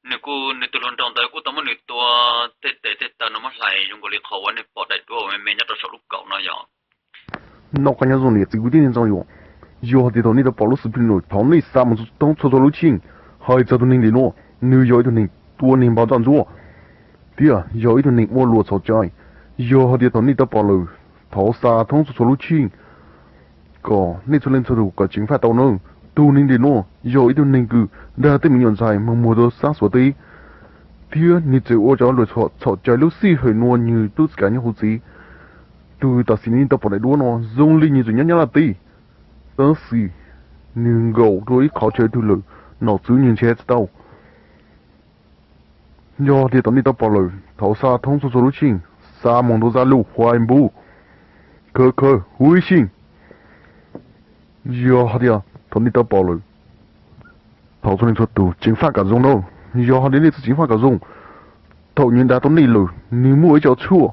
Nws kuj, nws tus hluas nraug ntawd kuj tau muab nws tua tej tes tej taw no muab hlais zoo nkaus li qhov uas nej pom daim duab uas me me nyob rau saum lub kaum no yog. Noj qab nyob zoo niam txiv kwv tij neej tsa yom. Yog hais tias thaum nej tau pom lub xwm plig no, thov nej xa mus thoob txhua txhua lub cheej, hais txog tus neeg ntawm no, nws yog ib tug neeg tua neeg npau taws ntsuab thiab yog ib tug neeg ua luam txhaum cai. Yog hais tias thaum nej tau pom lawm, thov xa thoob txhua txhua lub cheej kom nej txhua leej txhua tus kom ceev faj tau nawb. Tus neeg ntawm no yog ib tug neeg kws dag tej me nyuam ntxhais mus muag rau sab Suav teb, thiab nws txawm ua cov luam txhaum cai lub sij hawm nua nws tub txi kav nyob hauv tsev. Tus tam sim nej tau pom daim duab no zoo li nws tseem nyob Nyab Laj teb, tab sis nws nkaum rau ib qhov chaw twg lawm, nom tswv nws nrhiav tsis tau. Yog tias thaum nej tau pom lawm, thov xa thoob txhua txhua lub cheej, xa mus rau Zalo, Facebook, khawv khawv, huv xim. Yog hais tias thaum nej tau pom lawm, thov txhua leej txhua tus ceev faj kom zoo nawb. Yog hais tias nej tsis ceev faj kom zoo, thaum nws dag tau nej lawm, nws muaj ib co tshuaj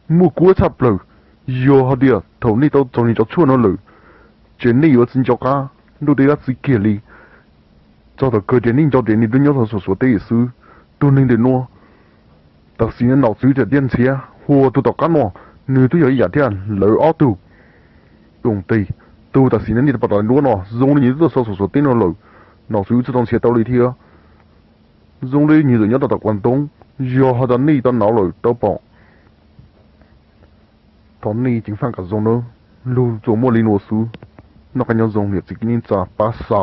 muaj kuab tshaj plaws. Yog hais tias thaum nej tau txog nws cov tshuaj no lawm, ces nej yuav tsis nco qab ntuj tej dab tsi kiag li. Txog thaum kawg ces nej nco tias nws twb nyob rau saum Suav teb xwb. Tus neeg ntawm no tam sim no nom tswv tseem nrhiav, hos tus tom qab no nws twb yog ib yam thiab lawv ob tug. Tus ntawm, tus tam sim no nej tau pom daim duab no zoo li nws twb tuaj txog saum Suav teb no lawm, nom tswv twb tau nrhiav tau li thiab. Zoo li nws tseem nyob rau tom Quav Ntoob. Yog hais tias nej tau hnov lawm tau pom, thov nej ceev faj kom zoo nawb. Lus tsuas muaj li no xwb. Noj qab nyob zoo niam txiv kwv tij neej tsa, pab xa.